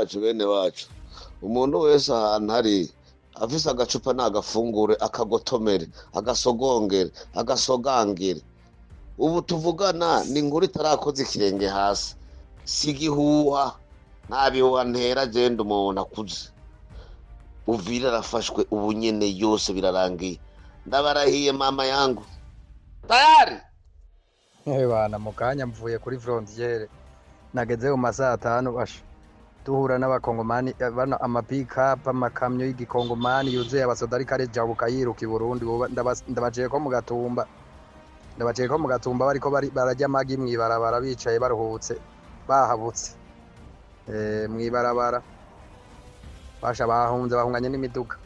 Wacu, bene wacu, umuntu wese ahantu ari afise agacupa nagafungure, akagotomere, agasogongere, agasogangere. Ubu tuvugana ni inkuru itarakoze ikirenge hasi, si igihuha, nta bihuha ntera. Genda umuntu akuze, Uvira arafashwe ubu nyene, yose birarangiye, ndabarahiye mama yangu tayari. Bana, mu kanya mvuye kuri frontière, nageze mu masaha 5, basha duhura n'abakongomani, bano ama pick-up, amakamyo y'igikongomani yuzuye abasoda, ariko arejabuka yiruka i Burundi. Ndabaciye ko mu Gatumba, ndabaciye ko mu Gatumba, bariko bararya amagi mw'ibarabara, bicaye baruhutse, bahabutse mw'ibarabara. Basha bahunze, bahunganye n'imiduga.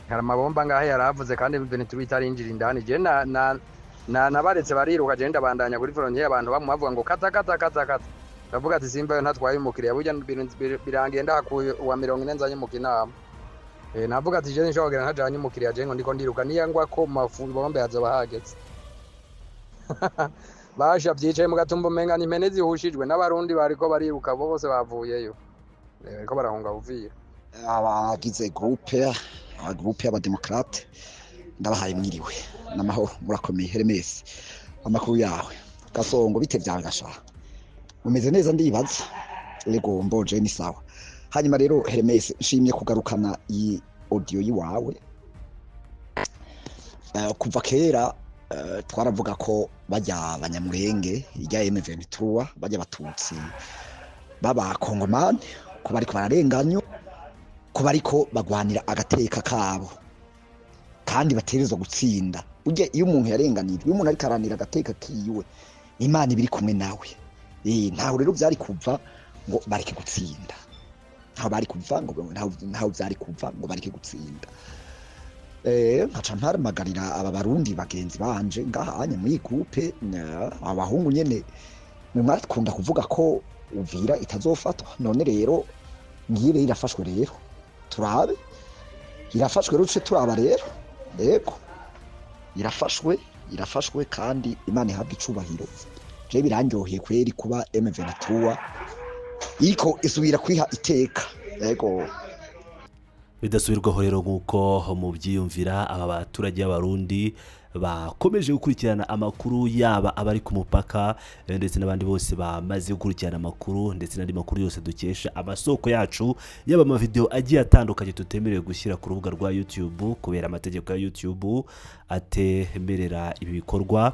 Hari amabomba ngahe yaravuze kandi Ventura itarinjira indani. Je na na na nabaretse bariruka, je ndabandanya kuri frontière. Abantu bamwe bavuga ngo kata kata kata kata, ndavuga ati simba yo ntatwaye umukiriya, burya birangiye ndahakuye uwa 40 nzanye mu kinama. Navuga ati je nshobora kugenda ntajanye umukiriya, je ngo ndiko ndiruka niya ngwa ko mafu bombe hazoba hageze. Basha vyicaye mu Gatumba, umenga ni impene zihushijwe, n'abarundi bariko bariruka bose bavuyeyo. Bariko barahunga Uvira. Abagize groupe, groupe y'abademokrate, ndabahaye mwiriwe n'amahoro, murakomeye? Hermes, amakuru yawe? Gasongo, bite vyawe? Gasha mumeze neza ndibaza. Ego, mboje ni sawa. Hanyuma rero Hermes, nshimye kugarukana iyi audio yiwawe. Kuva kera twaravuga ko bajya abanyamurenge ijya M23, bajya abatutsi b'abakongomani, ko bariko bararenganywa, ko bariko bagwanira agateka kabo kandi bategerezwa gutsinda. Burya iyo umuntu yarenganijwe, iyo umuntu ariko aranira agateka kiwe, Imana iba iri kumwe nawe. Ntaho rero vyari kuva ngo bareke gutsinda, ntaho bari kuva ngo ntaho vyari kuva ngo bareke gutsinda. Nkaca mpamagarira aba barundi bagenzi banje ngahanya muri groupe, abahungu nyene mwe mwakunda kuvuga ko Uvira itazofatwa, none rero ngiye rero irafashwe. Rero turabe irafashwe rero, tuce turaba rero. Yego, irafashwe, irafashwe kandi Imana ihabwa icubahiro. Je birandyoheye kweri kuba M23 iriko isubira kwiha iteka. Yego. Bidasubirwaho rero, nk'uko mubyiyumvira, aba baturage b'abarundi bakomeje gukurikirana amakuru, yaba abari ku mupaka ndetse n'abandi bose bamaze gukurikirana amakuru, ndetse n'andi makuru yose dukesha amasoko yacu, yaba amavideo agiye atandukanye tutemerewe gushyira ku rubuga rwa YouTube kubera amategeko ya YouTube atemerera ibi bikorwa.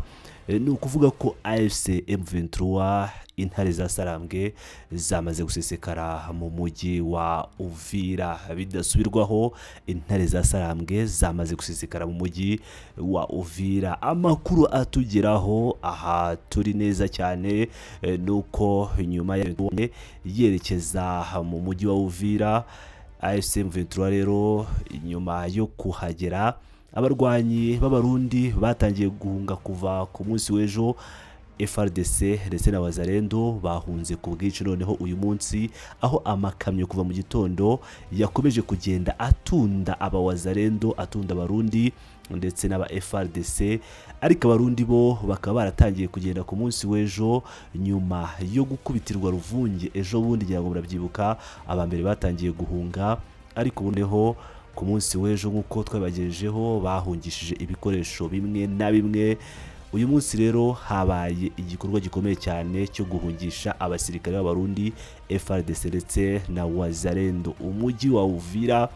Ni ukuvuga ko AFC M23, intare za Sarambwe, zamaze gusesekara mu mujyi wa Uvira. Bidasubirwaho, intare za Sarambwe zamaze gusesekara mu mujyi wa Uvira. Amakuru atugeraho aha turi neza cyane ni uko nyuma ya yerekeza mu mujyi wa Uvira, AFC M23 rero nyuma yo kuhagera, abarwanyi b'abarundi batangiye guhunga kuva ku munsi w'ejo. FARDC ndetse na Wazalendo bahunze ku bwinshi. Noneho uyu munsi aho amakamyo kuva mu gitondo yakomeje kugenda atunda aba Wazalendo, atunda abarundi ndetse n'aba FARDC, ariko abarundi bo bakaba baratangiye kugenda ku munsi w'ejo nyuma yo gukubitirwa ruvunge ejo bundi. Ngira ngo murabyibuka, aba mbere batangiye guhunga, ariko ubuneho ku munsi w'ejo nk'uko twabibagejejeho bahungishije ibikoresho bimwe na bimwe. Uyu munsi rero habaye igikorwa gikomeye cyane cyo guhungisha abasirikare b'abarundi, FARDC ndetse na Wazalendo. Umujyi wa Uvira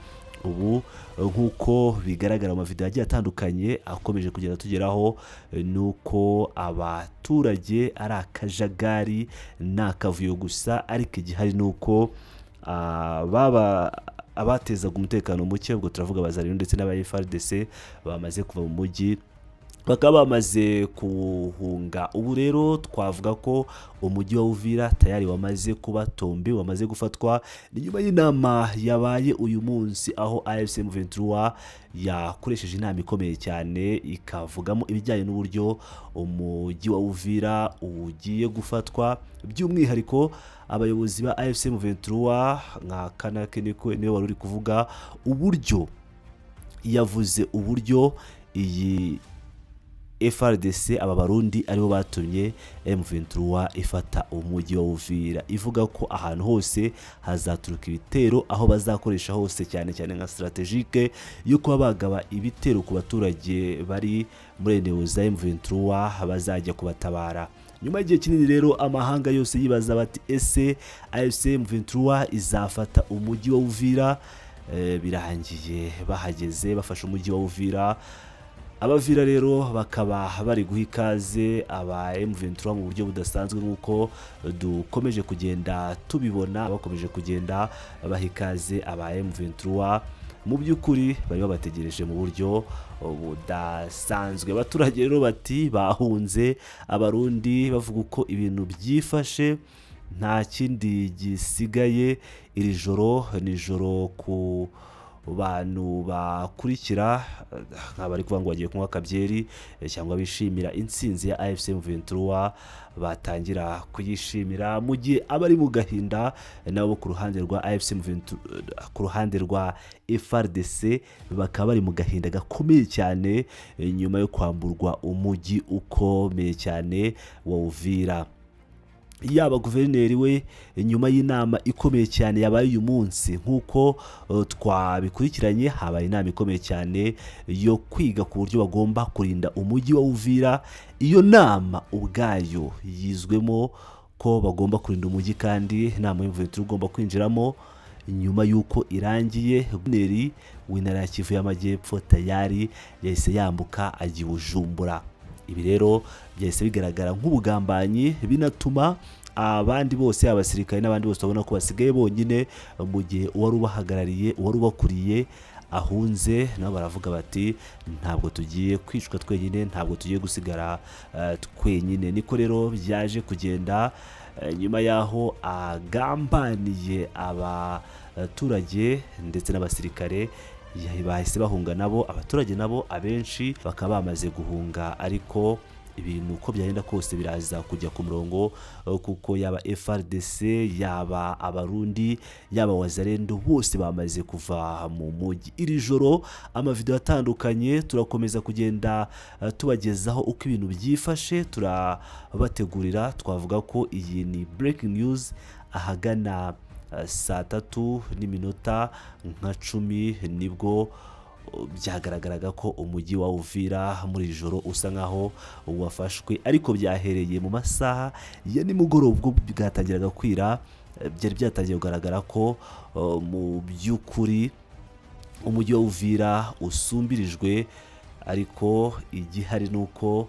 ubu, nk'uko bigaragara mu mavideo agiye atandukanye akomeje kugenda tugeraho, ni uko abaturage ari akajagari, ni akavuyo gusa. Ariko igihari ni uko baba abatezaga umutekano muke, ubwo turavuga abazalendo ndetse n'aba FARDC, bamaze kuva mu mujyi, bakaba bamaze kuhunga. Ubu rero twavuga ko umujyi wa Uvira tayari wamaze kuba tombe, wamaze gufatwa. Ni nyuma y'inama yabaye uyu munsi, aho AFC M23 yakoresheje inama ikomeye cyane, ikavugamo ibijyanye n'uburyo umujyi wa Uvira ugiye gufatwa. By'umwihariko abayobozi ba AFC M23 nka Kanake niko niwe wari uri kuvuga uburyo, yavuze uburyo iyi FRDC aba Barundi aribo batumye M23 ifata umujyi wa Uvira, ivuga ko ahantu hose hazaturuka ibitero, aho bazakoresha hose, cyane cyane nka stratégique yo kuba bagaba ibitero ku baturage bari muri eneo za M23 bazajya kubatabara. Nyuma y'igihe kinini rero amahanga yose yibaza bati: "Ese AFC M23 izafata umujyi wa Uvira?" Birangiye bahageze, bafashe umujyi wa Uvira. Abavira rero bakaba bari guha ikaze aba M23 mu buryo budasanzwe, nk'uko dukomeje kugenda tubibona. Bakomeje kugenda baha ikaze aba M23, mu by'ukuri bari babategereje mu buryo budasanzwe. Abaturage rero bati bahunze Abarundi, bavuga uko ibintu byifashe, nta kindi gisigaye. Iri joro ni ijoro ku bantu bakurikira, nk'abari kuvuga ngo bagiye kunywa akabyeri cyangwa bishimira intsinzi ya AFC M23, batangira kuyishimira, mu gihe abari mu gahinda nabo ku ruhande rwa AFC M23, ku ruhande rwa FRDC, bakaba bari mu gahinda gakomeye cyane nyuma yo kwamburwa umujyi ukomeye cyane wa Uvira. Yaba guverineri we, nyuma y'inama ikomeye cyane yabaye uyu munsi, nk'uko twabikurikiranye, habaye inama ikomeye cyane yo kwiga ku buryo bagomba kurinda umujyi wa Uvira. Iyo nama ubwayo yizwemo ko bagomba kurinda umujyi, kandi inama y'Umuvunyi ugomba kwinjiramo. Nyuma y'uko irangiye, guverineri w'intara ya Kivu y'Amajyepfo tayari yahise yambuka ajya i Bujumbura. Ibi rero byahise bigaragara nk'ubugambanyi, binatuma abandi bose, abasirikare n'abandi bose, babona ko basigaye bonyine, mu gihe uwari ubahagarariye, uwari ubakuriye ahunze. Nabo baravuga bati: "Ntabwo tugiye kwicwa twenyine, ntabwo tugiye gusigara twenyine." Niko rero byaje kugenda nyuma y'aho agambaniye abaturage ndetse n'abasirikare, bahise bahunga nabo. Abaturage nabo abenshi bakaba bamaze guhunga, ariko ibintu uko byagenda kose biraza kujya ku murongo, kuko yaba FRDC, yaba Abarundi, yaba Wazalendo, bose bamaze kuva mu mujyi. Iri joro amavideo atandukanye turakomeza kugenda tubagezaho uko ibintu byifashe, turabategurira. Twavuga ko iyi ni breaking news. Ahagana saa 3:10 nibwo byagaragaraga ko umujyi wa Uvira muri iri joro usa nkaho wafashwe, ariko byahereye mu masaha ya nimugoroba, ubwo bwatangiraga kwira, byari byatangiye kugaragara ko mu by'ukuri umujyi wa Uvira usumbirijwe. Ariko igihari ni uko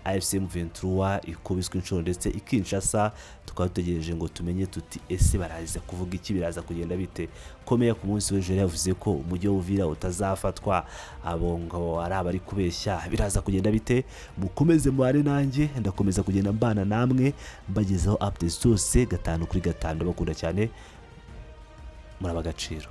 AFC M23 ikubiswe inshuro, ndetse i Kinshasa tukaba dutegereje ngo tumenye tuti: "Ese baraza kuvuga iki? Biraza kugenda bite?" Komeya ku munsi w'ejo yari yavuze ko umujyi wa Uvira utazafatwa, abo ngo ari abari kubeshya. Biraza kugenda bite? Mukomeze mubane nanjye, ndakomeza kugenda mbana namwe, mbagezaho updates zose gatanu kuri gatanu. Ndabakunda cyane, muraba agaciro.